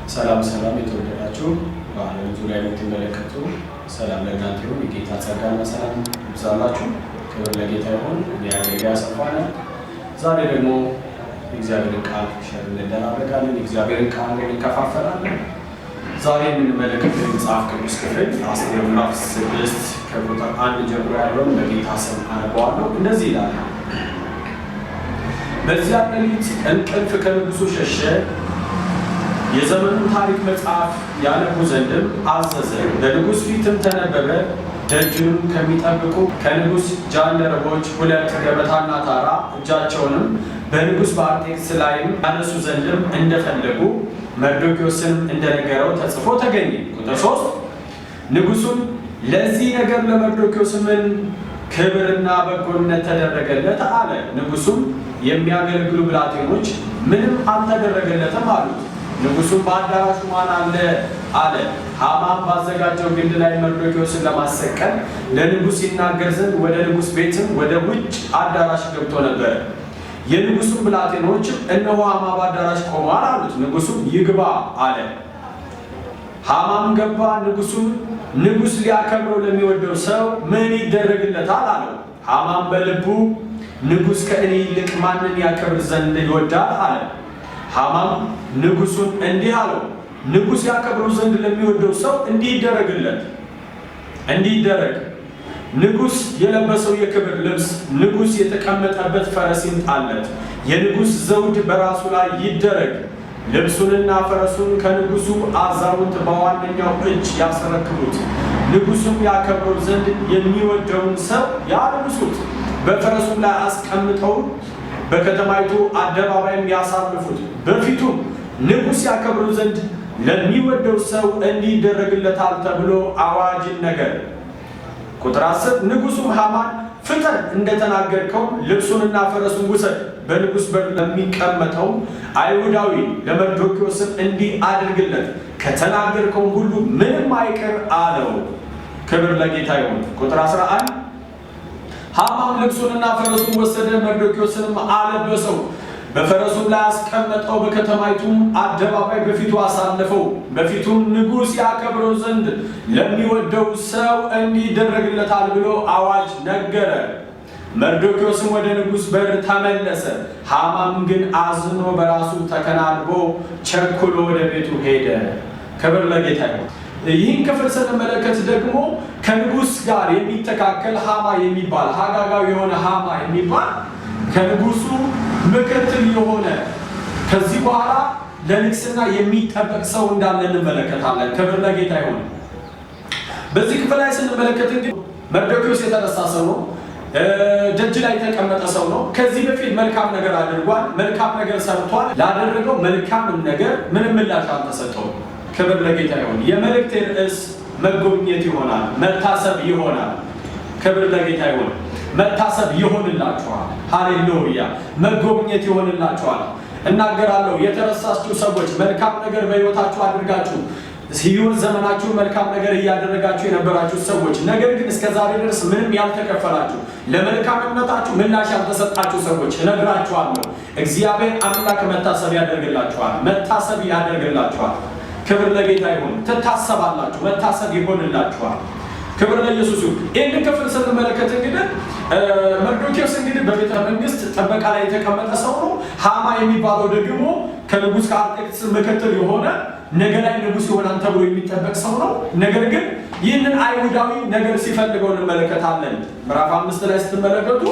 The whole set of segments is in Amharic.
ሰላም ሰላም፣ የተወደዳችሁ በዓለም ዙሪያ የምትመለከቱ፣ ሰላም ለእናንተ ይሁን። የጌታ ጸጋና ሰላም ይብዛላችሁ። ክብር ለጌታ ይሁን። እኔ አገልጋይ አሰፋ ነኝ። ዛሬ ደግሞ የእግዚአብሔርን ቃል share እንደራረጋለን፣ የእግዚአብሔርን ቃል እንከፋፈላለን። ዛሬ የምንመለከተው የመጽሐፍ ቅዱስ ክፍል አስቴር ምዕራፍ 6 ከቁጥር 1 ጀምሮ ያለውን በጌታ ስም አነበዋለሁ። እንደዚህ ይላል። በዚያ ሌሊት እንቅልፍ ከንጉሡ ሸሸ። የዘመኑን ታሪክ መጽሐፍ ያነቡ ዘንድም አዘዘ። በንጉሥ ፊትም ተነበበ። ደጁንም ከሚጠብቁ ከንጉሥ ጃንደረቦች ሁለት ገበታና ታራ እጃቸውንም በንጉሥ በአርጤክስስ ላይም ያነሱ ዘንድም እንደፈለጉ መርዶክዮስንም እንደነገረው ተጽፎ ተገኘ። ቁጥር 3፣ ንጉሡም ለዚህ ነገር ለመርዶክዮስ ምን ክብርና በጎነት ተደረገለት አለ። ንጉሡም የሚያገለግሉ ብላቴኖች ምንም አልተደረገለትም አሉት። ንጉሡም በአዳራሹ ማን አለ አለ። ሐማም ባዘጋጀው ግንድ ላይ መርዶክዮስን ለማሰቀል ለንጉሥ ይናገር ዘንድ ወደ ንጉሥ ቤትም ወደ ውጭ አዳራሽ ገብቶ ነበረ። የንጉሡም ብላቴኖች እነሆ ሐማ በአዳራሽ ቆሟል አሉት። ንጉሡም ይግባ አለ። ሐማም ገባ። ንጉሡም ንጉሥ ሊያከብረው ለሚወደው ሰው ምን ይደረግለታል አለው። ሐማም በልቡ ንጉሥ ከእኔ ይልቅ ማንን ያከብር ዘንድ ይወዳል አለ። ሐማም ንጉሡን እንዲህ አለው፣ ንጉሥ ያከብረው ዘንድ ለሚወደው ሰው እንዲህ ይደረግለት፣ እንዲህ ይደረግ። ንጉሥ የለበሰው የክብር ልብስ፣ ንጉሥ የተቀመጠበት ፈረስ ይምጣለት፣ የንጉሥ ዘውድ በራሱ ላይ ይደረግ። ልብሱንና ፈረሱን ከንጉሡ አዛውንት በዋነኛው እጅ ያስረክቡት። ንጉሡም ያከብረው ዘንድ የሚወደውን ሰው ያልብሱት፣ በፈረሱም ላይ አስቀምጠው በከተማይቱ አደባባይም ያሳልፉት። በፊቱም ንጉሥ ያከብረው ዘንድ ለሚወደው ሰው እንዲህ ይደረግለታል ተብሎ አዋጅ ይነገር። ቁጥር 10፣ ንጉሡም ሐማን ፍጠን፣ እንደተናገርከው ልብሱንና ፈረሱን ውሰድ፣ በንጉሥ በር ለሚቀመጠው አይሁዳዊ ለመርዶክዮስም እንዲህ አድርግለት፣ ከተናገርከውም ሁሉ ምንም አይቅር አለው። ክብር ለጌታ ይሁን። ቁጥር 11፣ ሐማም ልብሱንና ፈረሱን ወሰደ፣ መርዶክዮስንም አለበሰው፣ በፈረሱም ላይ አስቀመጠው፣ በከተማይቱም አደባባይ በፊቱ አሳለፈው። በፊቱም ንጉሥ ያከብረው ዘንድ ለሚወደው ሰው እንዲህ ይደረግለታል ብሎ አዋጅ ነገረ። መርዶክዮስም ወደ ንጉሥ በር ተመለሰ። ሐማም ግን አዝኖ በራሱ ተከናንቦ ቸኩሎ ወደ ቤቱ ሄደ። ክብር ለጌታ ይሁን። ይህን ክፍል ስንመለከት ደግሞ ከንጉሥ ጋር የሚተካከል ሐማ የሚባል፣ ሀጋጋዊ የሆነ ሐማ የሚባል፣ ከንጉሱ ምክትል የሆነ፣ ከዚህ በኋላ ለንግስና የሚጠበቅ ሰው እንዳለ እንመለከታለን። ክብር ለጌታ ይሁን። በዚህ ክፍል ላይ ስንመለከት እንግዲህ መርዶክዮስ የተነሳ ሰው ነው። ደጅ ላይ የተቀመጠ ሰው ነው። ከዚህ በፊት መልካም ነገር አድርጓል። መልካም ነገር ሰርቷል። ላደረገው መልካም ነገር ምንም ምላሽ አልተሰጠውም። ክብር ለጌታ ይሁን። የመልእክቴ ርዕስ መጎብኘት ይሆናል፣ መታሰብ ይሆናል። ክብር ለጌታ ይሁን። መታሰብ ይሆንላችኋል። ሃሌሉያ! መጎብኘት ይሆንላችኋል። እናገራለሁ፣ የተረሳችሁ ሰዎች፣ መልካም ነገር በሕይወታችሁ አድርጋችሁ ሕይወት ዘመናችሁ መልካም ነገር እያደረጋችሁ የነበራችሁ ሰዎች፣ ነገር ግን እስከ ዛሬ ድረስ ምንም ያልተከፈላችሁ፣ ለመልካምነታችሁ ምላሽ ያልተሰጣችሁ ሰዎች እነግራችኋለሁ፣ እግዚአብሔር አምላክ መታሰብ ያደርግላችኋል። መታሰብ ያደርግላችኋል። ክብር ለጌታ ይሁን። ትታሰባላችሁ። መታሰብ ይሆንላችኋል። ክብር ለኢየሱስ ይሁን። ይህንን ክፍል ስንመለከት እንግዲህ መርዶክዮስ እንግዲህ በቤተ መንግስት ጥበቃ ላይ የተቀመጠ ሰው ነው። ሐማ የሚባለው ደግሞ ከንጉስ ከአርጤክስስ ምክትል የሆነ፣ ነገ ላይ ንጉስ ይሆናል ተብሎ የሚጠበቅ ሰው ነው። ነገር ግን ይህንን አይሁዳዊ ነገር ሲፈልገው እንመለከታለን። ምዕራፍ 5 ላይ ስትመለከቱ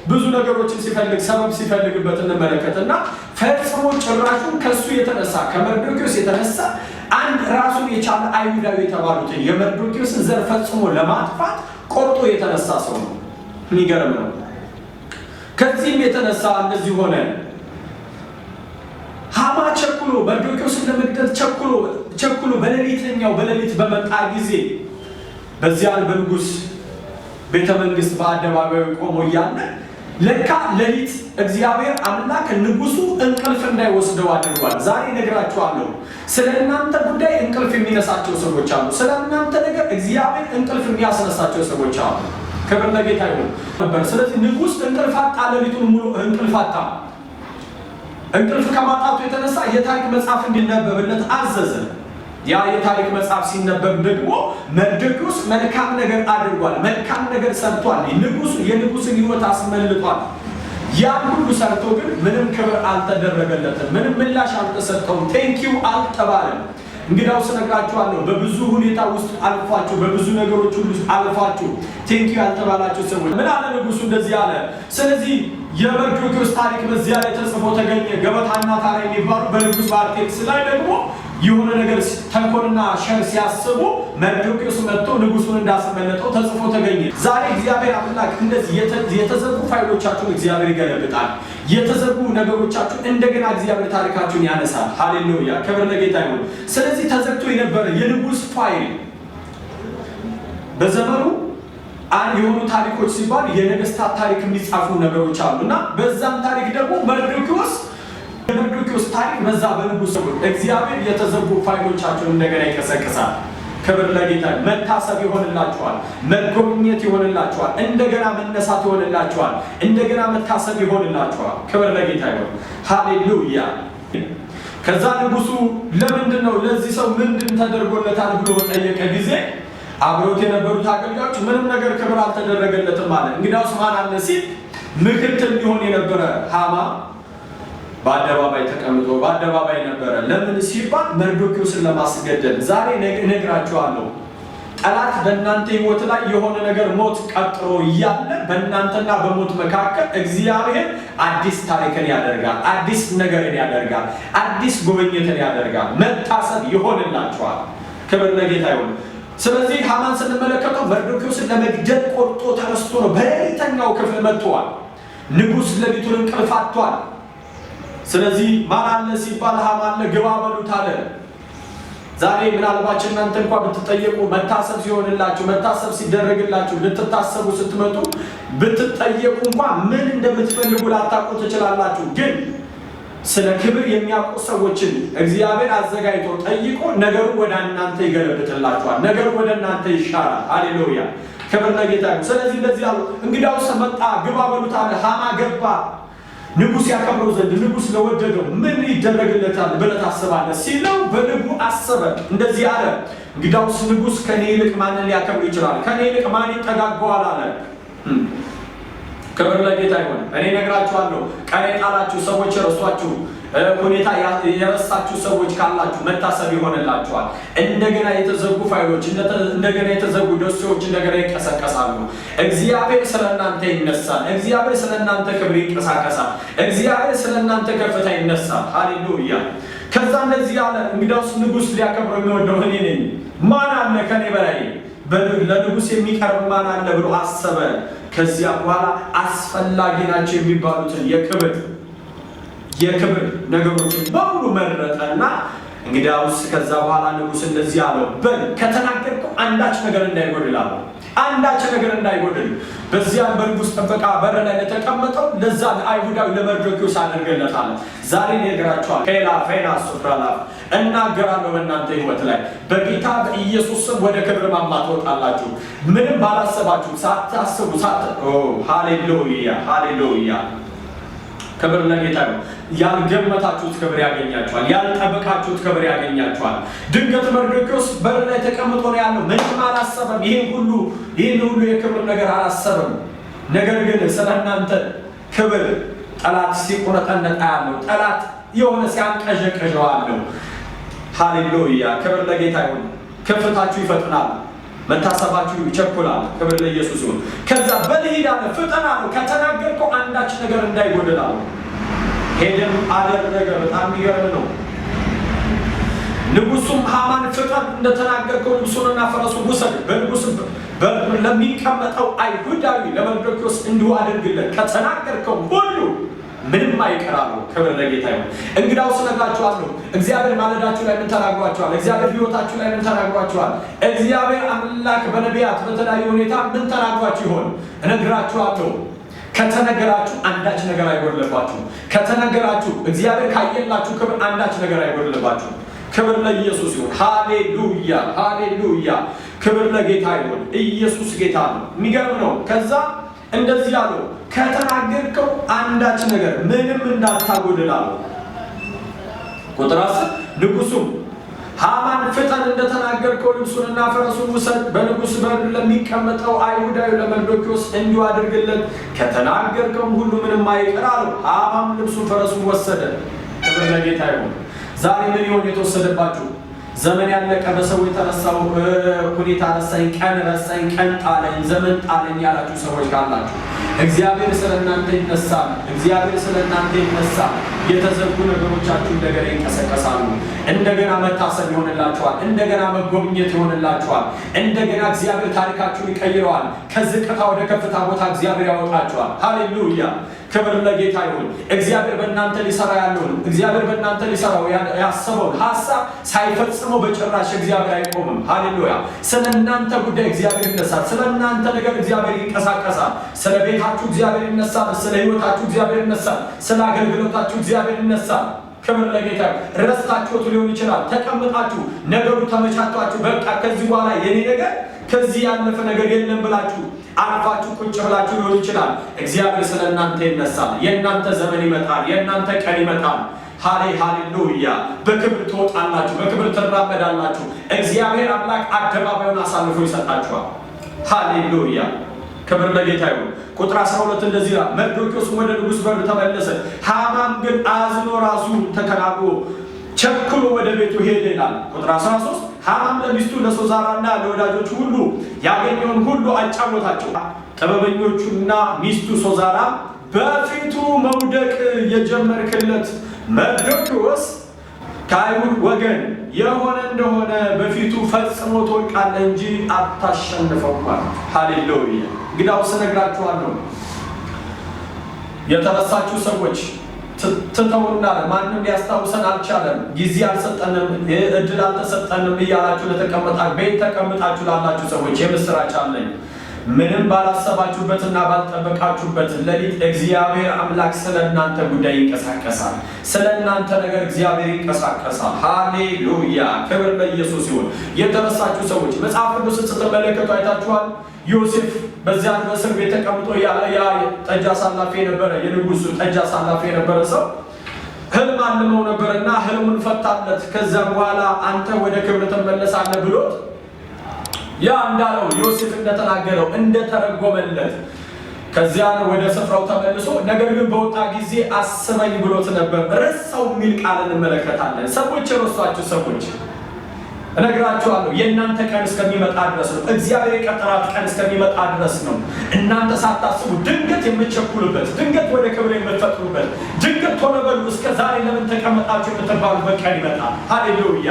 ብዙ ነገሮችን ሲፈልግ፣ ሰበብ ሲፈልግበት እንመለከትና ፈጽሞ ጭራሹን ከሱ የተነሳ፣ ከመርዶክዮስ የተነሳ አንድ ራሱን የቻለ አይሁዳዊ የተባሉትን የመርዶክዮስን ዘር ፈጽሞ ለማጥፋት ቆርጦ የተነሳ ሰው ነው። የሚገርም ነው። ከዚህም የተነሳ እንደዚህ ሆነ። ሐማ ቸኩሎ መርዶክዮስን ለመግደል ቸኩሎ ቸኩሎ በሌሊተኛው በሌሊት በመጣ ጊዜ በዚያን በንጉስ ቤተ መንግስት በአደባባዩ ቆሞ እያለ ለካ ሌሊት እግዚአብሔር አምላክ ንጉሱ እንቅልፍ እንዳይወስደው አድርጓል። ዛሬ እነግራችኋለሁ። ስለ እናንተ ጉዳይ እንቅልፍ የሚነሳቸው ሰዎች አሉ። ስለ እናንተ ነገር እግዚአብሔር እንቅልፍ የሚያስነሳቸው ሰዎች አሉ። ክብር ለጌታ ይሁን ነበር። ስለዚህ ንጉስ እንቅልፍ አጣ፣ ሌሊቱን ሙሉ እንቅልፍ አጣ። እንቅልፍ ከማጣቱ የተነሳ የታሪክ መጽሐፍ እንዲነበብለት አዘዘ። ያ የታሪክ መጽሐፍ ሲነበብ ደግሞ መርዶክዮስ መልካም ነገር አድርጓል፣ መልካም ነገር ሰርቷል፣ ንጉሱ የንጉስን ሕይወት አስመልጧል። ያን ሁሉ ሰርቶ ግን ምንም ክብር አልተደረገለትም፣ ምንም ምላሽ አልተሰጠውም፣ thank you አልተባለም። እንግዲያውስ እነግራችኋለሁ፣ በብዙ ሁኔታ ውስጥ አልፋችሁ፣ በብዙ ነገሮች ሁሉ አልፋችሁ thank you ያልተባላችሁ ሰዎች፣ ምን አለ ንጉሱ? እንደዚህ አለ። ስለዚህ የመርዶክዮስ ታሪክ በዚያ ላይ ተጽፎ ተገኘ። ገበታና ታራ የሚባሉ በንጉስ በአርጤክስስ ላይ ደግሞ የሆነ ነገር ተንኮልና ሸር ሲያስቡ መርዶክዮስ መጥቶ ንጉሱን እንዳስመለጠው ተጽፎ ተገኘ። ዛሬ እግዚአብሔር አምላክ እንደዚህ የተዘጉ ፋይሎቻችሁን እግዚአብሔር ይገለብጣል። የተዘጉ ነገሮቻችሁን እንደገና እግዚአብሔር ታሪካችሁን ያነሳል። ሃሌሉያ፣ ክብር ለጌታ ይሁን። ስለዚህ ተዘግቶ የነበረ የንጉስ ፋይል፣ በዘመኑ የሆኑ ታሪኮች ሲባሉ የነገስታት ታሪክ የሚጻፉ ነገሮች አሉ፣ እና በዛም ታሪክ ደግሞ የመርዶክዮስ ታሪክ በዛ በንጉስ እግዚአብሔር የተዘጉ ፋይሎቻቸውን እንደገና ይቀሰቅሳል። ክብር ለጌታ። መታሰብ ይሆንላችኋል። መጎብኘት ይሆንላችኋል። እንደገና መነሳት ይሆንላችኋል። እንደገና መታሰብ ይሆንላችኋል። ክብር ለጌታ ይሁን። ሃሌሉያ። ከዛ ንጉሱ ለምንድን ነው፣ ለዚህ ሰው ምንድን ተደርጎለታል ብሎ በጠየቀ ጊዜ አብረውት የነበሩት አገልጋዮች ምንም ነገር ክብር አልተደረገለትም አለ። እንግዲያውስ ማን አለ ሲል ምክትል ሊሆን የነበረ ሃማ በአደባባይ ተቀምጦ በአደባባይ ነበረ። ለምን ሲባል መርዶክዮስን ለማስገደል። ዛሬ እነግራችኋለሁ፣ ጠላት በእናንተ ሕይወት ላይ የሆነ ነገር ሞት ቀጥሮ እያለ በእናንተና በሞት መካከል እግዚአብሔር አዲስ ታሪክን ያደርጋል። አዲስ ነገርን ያደርጋል። አዲስ ጉብኝትን ያደርጋል። መታሰብ ይሆንላችኋል። ክብር ለጌታ ይሁን። ስለዚህ ሃማን ስንመለከተው መርዶክዮስን ለመግደል ቆርጦ ተነስቶ ነው። በሌሊተኛው ክፍል መጥተዋል። ንጉሥ ሌሊቱን እንቅልፍ አጥቷል። ስለዚህ ማን አለ ሲባል ሃማ አለ፣ ግባ በሉት አለ። ዛሬ ምናልባት እናንተ እንኳ ብትጠየቁ፣ መታሰብ ሲሆንላችሁ፣ መታሰብ ሲደረግላችሁ፣ ልትታሰቡ ስትመጡ ብትጠየቁ እንኳ ምን እንደምትፈልጉ ላታውቁ ትችላላችሁ። ግን ስለ ክብር የሚያውቁ ሰዎችን እግዚአብሔር አዘጋጅቶ ጠይቆ ነገሩ ወደ እናንተ ይገለብጥላችኋል። ነገሩ ወደ እናንተ ይሻራል። ሃሌሉያ፣ ክብር ለጌታ ይሁን። ስለዚህ እንደዚህ አሉ። እንግዳውስ መጣ፣ ግባ በሉት አለ። ሃማ ገባ። ንጉሥ ያከብረው ዘንድ ንጉሥ ለወደደው ምን ይደረግለታል ብለህ ታስባለህ ሲለው በልቡ አሰበ። እንደዚህ አለ፣ እንግዳውስ ንጉሥ ከኔ ይልቅ ማንን ሊያከብር ይችላል? ከኔ ይልቅ ማን ይጠጋገዋል አለ። ክብር ለጌታ ይሁን። እኔ እነግራችኋለሁ፣ ቀን የጣላችሁ ሰዎች፣ የረሷችሁ ሁኔታ የረሳችሁ ሰዎች ካላችሁ መታሰብ ይሆንላችኋል። እንደገና የተዘጉ ፋይሎች፣ እንደገና የተዘጉ ደሴዎች እንደገና ይቀሰቀሳሉ። እግዚአብሔር ስለ እናንተ ይነሳል። እግዚአብሔር ስለ እናንተ ክብር ይንቀሳቀሳል። እግዚአብሔር ስለ እናንተ ከፍታ ይነሳል። ሃሌሉያ። ከዛ እንደዚህ ያለ፣ እንግዲያውስ ንጉሥ ሊያከብረው የሚወደው እኔ ነኝ። ማን አለ ከኔ በላይ፣ ለንጉሥ የሚቀርብ ማን አለ ብሎ አሰበ። ከዚያ በኋላ አስፈላጊ ናቸው የሚባሉትን የክብር ነገሮችን በሙሉ መረጠና እንግዲያውስ ከዛ በኋላ ንጉሥ እንደዚህ አለው፣ በል ከተናገርከው አንዳች ነገር እንዳይጎድል አለው። አንዳች ነገር እንዳይጎድል በዚያም በንጉሥ ጥበቃ በር ላይ ለተቀመጠው ለዛ ለአይሁዳዊ ለመርዶክዮስ አድርገለታል። ዛሬ እነግራችኋለሁ፣ ሄላ ፌና ሱፍራላፍ እናገራለሁ፣ በእናንተ ሕይወት ላይ በጌታ በኢየሱስ ስም ወደ ክብር ማማ ትወጣላችሁ። ምንም ባላሰባችሁ፣ ሳታስቡ ሃሌሉያ፣ ሃሌሉያ፣ ክብር ለጌታ ነው። ያልገመታችሁት ክብር ያገኛችኋል። ያልጠበቃችሁት ክብር ያገኛችኋል። ድንገት መርዶክዮስ በር ላይ ተቀምጦ ነው ያለው። ምንም አላሰበም። ይህን ሁሉ የክብር ነገር አላሰበም። ነገር ግን ስለ እናንተ ክብር ጠላት ሲቁነጠነጥ ያለው፣ ጠላት የሆነ ሲያንቀዠቀዠው አለው። ሃሌሉያ፣ ክብር ለጌታ ይሁን። ከፍታችሁ ይፈጥናል። መታሰባችሁ ይቸኩላል። ክብር ለኢየሱስ ይሁን። ከዛ በል ሂድ አለ፣ ፍጠን አለው። ከተናገርከው አንዳች ነገር እንዳይጎድል አለው። ሄደም አደረገ። በጣም የሚገርም ነው። ንጉሱም ሃማን ፍጠን፣ እንደተናገርከው ልብሱንና ፈረሱን ውሰድ፣ በንጉስ በር ለሚቀመጠው አይሁዳዊ ለመርዶክዮስ እንዲሁ አድርግለት፣ ከተናገርከው ሁሉ ምንም አይቀር አለው። ክብር ለጌታ ይሁን። እንግዳውስ እነግራችኋለሁ፣ እግዚአብሔር ማለዳችሁ ላይ ምን ተናግሯችኋል? እግዚአብሔር ሕይወታችሁ ላይ ምን ተናግሯችኋል? እግዚአብሔር አምላክ በነቢያት በተለያዩ ሁኔታ ምን ተናግሯችሁ ይሆን? እነግራችኋለሁ፣ ከተነገራችሁ አንዳች ነገር አይጎድልባችሁም። ከተነገራችሁ፣ እግዚአብሔር ካየላችሁ ክብር አንዳች ነገር አይጎድልባችሁም። ክብር ለኢየሱስ ይሁን። ሃሌሉያ፣ ሃሌሉያ። ክብር ለጌታ ይሁን። ኢየሱስ ጌታ ነው። የሚገርም ነው። ከዛ እንደዚህ አለው፣ ከተናገርከው አንዳች ነገር ምንም እንዳታጎድል አለው። ቁጥር 10 ንጉሡም ሃማን ፍጠን፣ እንደተናገርከው ልብሱንና ፈረሱን ውሰድ፣ በንጉሥ በር ለሚቀመጠው አይሁዳዊ ለመርዶክዮስ እንዲሁ አድርግለት፣ ከተናገርከውም ሁሉ ምንም አይቀር አለው። ሃማም ልብሱን ፈረሱን ወሰደ። ክብር ለጌታ ይሁን። ዛሬ ምን ይሆን የተወሰደባችሁ? ዘመን ያለቀ በሰው የተነሳው ሁኔታ ረሳኝ፣ ቀን ረሳኝ፣ ቀን ጣለኝ፣ ዘመን ጣለኝ ያላችሁ ሰዎች ካላችሁ እግዚአብሔር ስለ እናንተ ይነሳል። እግዚአብሔር ስለ እናንተ ይነሳል። የተዘጉ ነገሮቻችሁ እንደገና ይንቀሳቀሳሉ። እንደገና መታሰብ ይሆንላችኋል። እንደገና መጎብኘት ይሆንላችኋል። እንደገና እግዚአብሔር ታሪካችሁን ይቀይረዋል። ከዝቅታ ወደ ከፍታ ቦታ እግዚአብሔር ያወጣችኋል። ሃሌሉያ! ክብር ለጌታ ይሁን። እግዚአብሔር በእናንተ ሊሰራ ያለውን፣ እግዚአብሔር በእናንተ ሊሰራው ያሰበውን ሀሳብ ሳይፈጽመው በጭራሽ እግዚአብሔር አይቆምም። ሃሌሉያ! ስለ እናንተ ጉዳይ እግዚአብሔር ይነሳል። ስለ እናንተ ነገር እግዚአብሔር ይንቀሳቀሳል። ስለ ቤታችሁ እግዚአብሔር ይነሳል። ስለ ሕይወታችሁ እግዚአብሔር ይነሳል። ስለ አገልግሎታችሁ እግዚአብሔር ይነሳል። ክብር ለጌታ። ረስታችሁት ሊሆን ይችላል። ተቀምጣችሁ ነገሩ ተመቻቷችሁ፣ በቃ ከዚህ በኋላ የኔ ነገር ከዚህ ያለፈ ነገር የለም ብላችሁ አርፋችሁ ቁጭ ብላችሁ ሊሆን ይችላል። እግዚአብሔር ስለ እናንተ ይነሳል። የእናንተ ዘመን ይመጣል። የእናንተ ቀን ይመጣል። ሃሌሉያ! በክብር ትወጣላችሁ፣ በክብር ትራመዳላችሁ። እግዚአብሔር አምላክ አደባባዩን አሳልፎ ይሰጣችኋል። ሃሌሉያ! ክብር ለጌታ ይሁን። ቁጥር 12 እንደዚህ ይላል፣ መርዶክዮስ ወደ ንጉሥ በር ተመለሰ፣ ሃማም ግን አዝኖ ራሱን ተከናንቦ ቸኩሎ ወደ ቤቱ ሄደ ይላል። ቁጥር 13 ሃማም ለሚስቱ ለሶዛራና ለወዳጆቹ ሁሉ ያገኘውን ሁሉ አጫወታቸው። ጥበበኞቹና ሚስቱ ሶዛራ በፊቱ መውደቅ የጀመርክለት መርዶክዮስ ከአይሁድ ወገን የሆነ እንደሆነ በፊቱ ፈጽሞ ትወድቃለህ እንጂ አታሸንፈውም ማለት። ሃሌሉያ! እንግዲያውስ እነግራችኋለሁ፣ የተረሳችሁ ሰዎች ትተውናል፣ ማንም ሊያስታውሰን አልቻለም፣ ጊዜ አልሰጠንም፣ እድል አልተሰጠንም እያላችሁ ለተቀመጣችሁ፣ ቤት ተቀምጣችሁ ላላችሁ ሰዎች የምስራች አለኝ። ምንም ባላሰባችሁበትና ባልጠበቃችሁበት ሌሊት እግዚአብሔር አምላክ ስለ እናንተ ጉዳይ ይንቀሳቀሳል። ስለ እናንተ ነገር እግዚአብሔር ይንቀሳቀሳል። ሃሌሉያ! ክብር ለኢየሱስ ይሁን። የተረሳችሁ ሰዎች መጽሐፍ ቅዱስን ስትመለከቱ አይታችኋል። ዮሴፍ በዚያን በእስር ቤት ተቀምጦ ያለ ያ ጠጅ አሳላፊ የነበረ፣ የንጉሱ ጠጅ አሳላፊ የነበረ ሰው ህልም አልመው ነበርና ህልሙን ፈታለት። ከዚያም በኋላ አንተ ወደ ክብር ትመለሳለህ ብሎት ያ እንዳለው ዮሴፍ እንደተናገረው እንደተረጎመለት ከዚያን ወደ ስፍራው ተመልሶ ነገር ግን በወጣ ጊዜ አስበኝ ብሎት ነበር። ረሳው የሚል ቃል እንመለከታለን። ሰዎች የረሷችሁ ሰዎች እነግራችኋለሁ፣ የእናንተ ቀን እስከሚመጣ ድረስ ነው። እግዚአብሔር የቀጠራት ቀን እስከሚመጣ ድረስ ነው። እናንተ ሳታስቡ ድንገት የምትቸኩሉበት፣ ድንገት ወደ ክብር የምትፈጥሩበት፣ ድንገት ቶሎ በሉ እስከ ዛሬ ለምን ተቀመጣችሁ የምትባሉበት ቀን ይመጣል። ሃሌሉያ!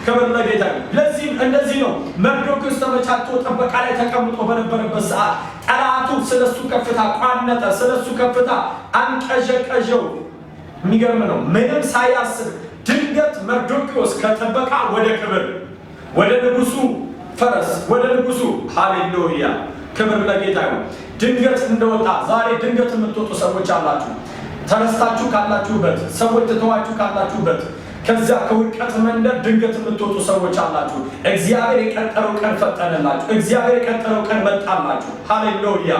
ክብር ለጌታ። ለዚህም እንደዚህ ነው። መርዶክዮስ ተመቻችቶ ጥበቃ ላይ ተቀምጦ በነበረበት ሰዓት ጠላቱ ስለሱ ከፍታ ቋነጠ፣ ስለሱ ከፍታ አንቀዠቀዠው። የሚገርም ነው። ምንም ሳያስብ ድንገት መርዶክዮስ ከጥበቃ ወደ ክብር፣ ወደ ንጉሱ ፈረስ፣ ወደ ንጉሱ። ሃሌሉያ! ክብር ለጌታ ይሁን። ድንገት እንደወጣ ዛሬ ድንገት የምትወጡ ሰዎች አላችሁ። ተረስታችሁ ካላችሁበት፣ ሰዎች ትተዋችሁ ካላችሁበት ከዚያ ከውድቀት መንደር ድንገት የምትወጡ ሰዎች አላችሁ። እግዚአብሔር የቀጠረው ቀን ፈጠነላችሁ። እግዚአብሔር የቀጠረው ቀን መጣላችሁ። ሃሌሉያ!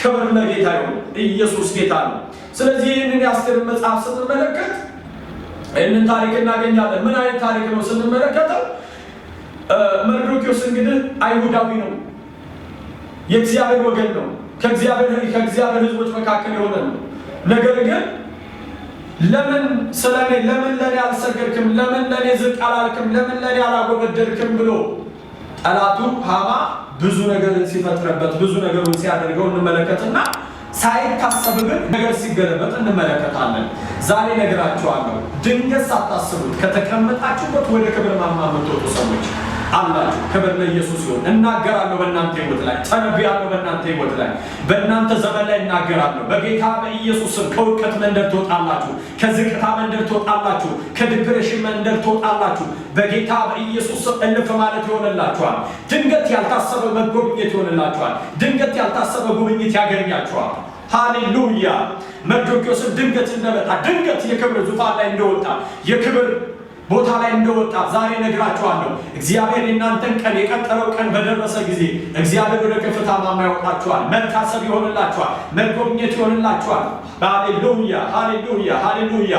ክብር ለጌታ ይሁን። ኢየሱስ ጌታ ነው። ስለዚህ ይህንን የአስቴርን መጽሐፍ ስንመለከት ይህንን ታሪክ እናገኛለን። ምን አይነት ታሪክ ነው ስንመለከተው፣ መርዶክዮስ እንግዲህ አይሁዳዊ ነው። የእግዚአብሔር ወገን ነው። ከእግዚአብሔር ሕዝቦች መካከል የሆነ ነው። ነገር ግን ለምን ስለኔ፣ ለምን ለኔ አልሰገድክም? ለምን ለኔ ዝቅ አላልክም? ለምን ለኔ አላጎበደድክም? ብሎ ጠላቱ ሃማ ብዙ ነገርን ሲፈጥርበት፣ ብዙ ነገሩን ሲያደርገው እንመለከትና ሳይታሰብ ግን ነገር ሲገለበጥ እንመለከታለን። ዛሬ እነግራችኋለሁ፣ ድንገት ሳታስቡት ከተቀመጣችሁበት ወደ ክብር ማማ የምትወጡ ሰዎች አላችሁ። ክብር ለኢየሱስ ይሁን። እናገራለሁ በእናንተ ህይወት ላይ፣ ተነብያለሁ በእናንተ ህይወት ላይ፣ በእናንተ ዘመን ላይ እናገራለሁ። በጌታ በኢየሱስ ስም ከውድቀት መንደር ትወጣላችሁ፣ ከዝቅታ መንደር ትወጣላችሁ፣ ከ depression መንደር ትወጣላችሁ። በጌታ በኢየሱስ ስም እልፍ ማለት ይሆንላችኋል። ድንገት ያልታሰበ መጎብኘት ይሆንላችኋል። ድንገት ያልታሰበ ጉብኝት ያገኛችኋል። ሃሌሉያ! መርዶክዮስም ድንገት እንደመጣ፣ ድንገት የክብር ዙፋን ላይ እንደወጣ፣ የክብር ቦታ ላይ እንደወጣ ዛሬ እነግራችኋለሁ። እግዚአብሔር የእናንተን ቀን የቀጠረው ቀን በደረሰ ጊዜ እግዚአብሔር ወደ ከፍታ ማማ ያወጣችኋል። መታሰብ ይሆንላችኋል። መጎብኘት ይሆንላችኋል። ሃሌሉያ፣ ሃሌሉያ፣ ሃሌሉያ።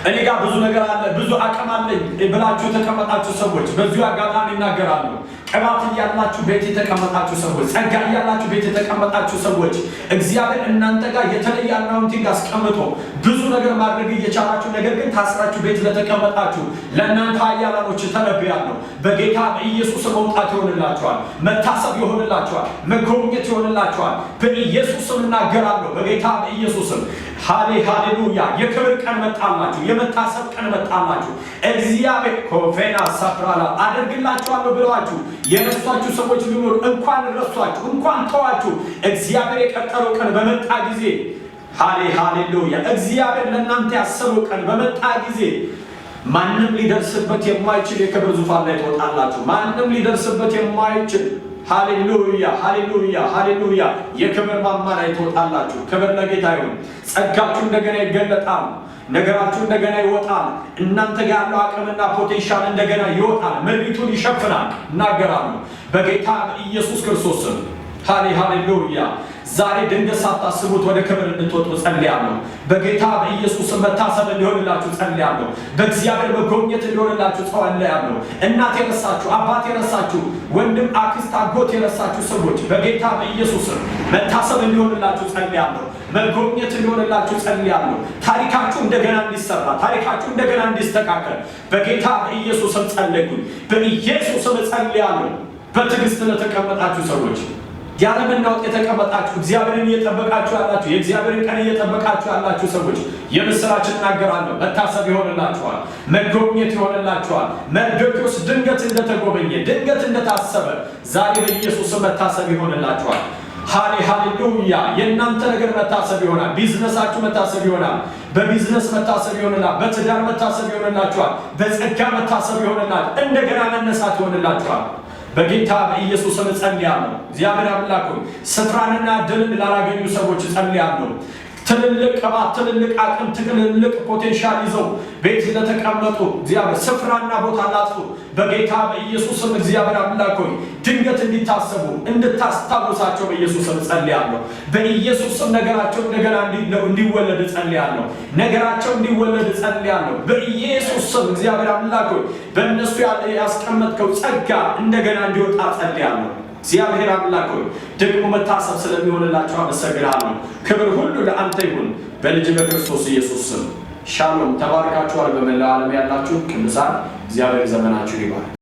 እኔ ጋር ብዙ ነገር አለ፣ ብዙ አቅም አለኝ ብላችሁ የተቀመጣችሁ ሰዎች በዚሁ አጋጣሚ እናገራለሁ። ቅባት እያላችሁ ቤት የተቀመጣችሁ ሰዎች፣ ጸጋ እያላችሁ ቤት የተቀመጣችሁ ሰዎች፣ እግዚአብሔር እናንተ ጋር የተለየ anointing አስቀምጦ ብዙ ነገር ማድረግ እየቻላችሁ ነገር ግን ታስራችሁ ቤት ለተቀመጣችሁ ለእናንተ ኃያላኖች ተነብያለሁ። በጌታ በኢየሱስ መውጣት ይሆንላችኋል። መታሰብ ይሆንላችኋል። መጎብኘት ይሆንላችኋል። በኢየሱስ ስም እናገራለሁ። በጌታ በኢየሱስ ስም ሃሌሉያ! የክብር ቀን መጣላችሁ። የመታሰብ ቀን መጣላችሁ። እግዚአብሔር ኮፌና ሳፍራላ አደርግላችኋለሁ ብለዋችሁ የረሷችሁ ሰዎች ሊኖሩ፣ እንኳን ረሷችሁ፣ እንኳን ተዋችሁ። እግዚአብሔር የቀጠረው ቀን በመጣ ጊዜ፣ ሃሌሉያ! እግዚአብሔር ለእናንተ ያሰበው ቀን በመጣ ጊዜ ማንም ሊደርስበት የማይችል የክብር ዙፋን ላይ ትወጣላችሁ። ማንም ሊደርስበት የማይችል፣ ሃሌሉያ፣ ሃሌሉያ፣ ሃሌሉያ፣ የክብር ማማ ላይ ትወጣላችሁ። ክብር ለጌታ ይሁን። ጸጋችሁ እንደገና ይገለጣል። ነገራችሁ እንደገና ይወጣል። እናንተ ጋር ያለው አቅምና potential እንደገና ይወጣል። ምድሪቱን ይሸፍናል። እናገራለሁ በጌታ በኢየሱስ ክርስቶስ ስም። ሃሌሉያ። ዛሬ ድንገት ሳታስቡት ወደ ክብር እንድትወጡ ጸልያለሁ። በጌታ በኢየሱስ ስም መታሰብ እንዲሆንላችሁ ጸልያለሁ። በእግዚአብሔር መጎብኘት እንዲሆንላችሁ ጸልያለሁ። እናት የረሳችሁ፣ አባት የረሳችሁ፣ ወንድም፣ አክስት፣ አጎት የረሳችሁ ሰዎች በጌታ በኢየሱስ ስም መታሰብ እንዲሆንላችሁ ጸልያለሁ። መጎብኘት እንዲሆንላችሁ ጸልያለሁ። ታሪካችሁ እንደገና እንዲሰራ፣ ታሪካችሁ እንደገና እንዲስተካከል በጌታ በኢየሱስ ስም ጸለይኩኝ። በኢየሱስ ስም ጸልያለሁ። በትዕግስት ለተቀመጣችሁ ሰዎች፣ ያለመናወጥ የተቀመጣችሁ፣ እግዚአብሔርን እየጠበቃችሁ ያላችሁ፣ የእግዚአብሔርን ቀን እየጠበቃችሁ ያላችሁ ሰዎች የምስራች እናገራለሁ። መታሰብ ይሆንላችኋል። መጎብኘት ይሆንላችኋል። መርዶክዮስ ድንገት እንደተጎበኘ፣ ድንገት እንደታሰበ ዛሬ በኢየሱስ መታሰብ ይሆንላችኋል። ሃሌሉያ! የእናንተ ነገር መታሰብ ይሆናል። ቢዝነሳችሁ መታሰብ ይሆናል። በቢዝነስ መታሰብ ይሆንላል። በትዳር መታሰብ ይሆንላችኋል። በጸጋ መታሰብ ይሆንላል። እንደገና መነሳት ይሆንላችኋል። በጌታ በኢየሱስ ስም እጸልያለሁ። እግዚአብሔር አምላክ ሆይ፣ ስፍራንና ድልን ላላገኙ ሰዎች እጸልያለሁ። ትልልቅ ቅባት፣ ትልልቅ አቅም፣ ትልልቅ potential ይዘው ቤት ለተቀመጡ፣ እግዚአብሔር ስፍራና ቦታ ላጡ በጌታ በኢየሱስ ስም እግዚአብሔር አምላክ ሆይ፣ ድንገት እንዲታሰቡ እንድታስታውሳቸው በኢየሱስ ስም እጸልያለሁ። በኢየሱስ ስም ነገራቸው እንደገና እንዲወለድ እጸልያለሁ። ነገራቸው እንዲወለድ እጸልያለሁ። በኢየሱስ ስም እግዚአብሔር አምላክ ሆይ፣ በእነሱ ያስቀመጥከው ጸጋ እንደገና እንዲወጣ እጸልያለሁ። እግዚአብሔር አምላክ ሆይ፣ ደግሞ መታሰብ ስለሚሆንላቸው አመሰግንሃለሁ። ክብር ሁሉ ለአንተ ይሁን በልጅህ በክርስቶስ ኢየሱስ ስም። ሻሎም። ተባርካችኋል። በመላው ዓለም ያላችሁ ቅዱሳን እግዚአብሔር ዘመናችሁ ይባርክ።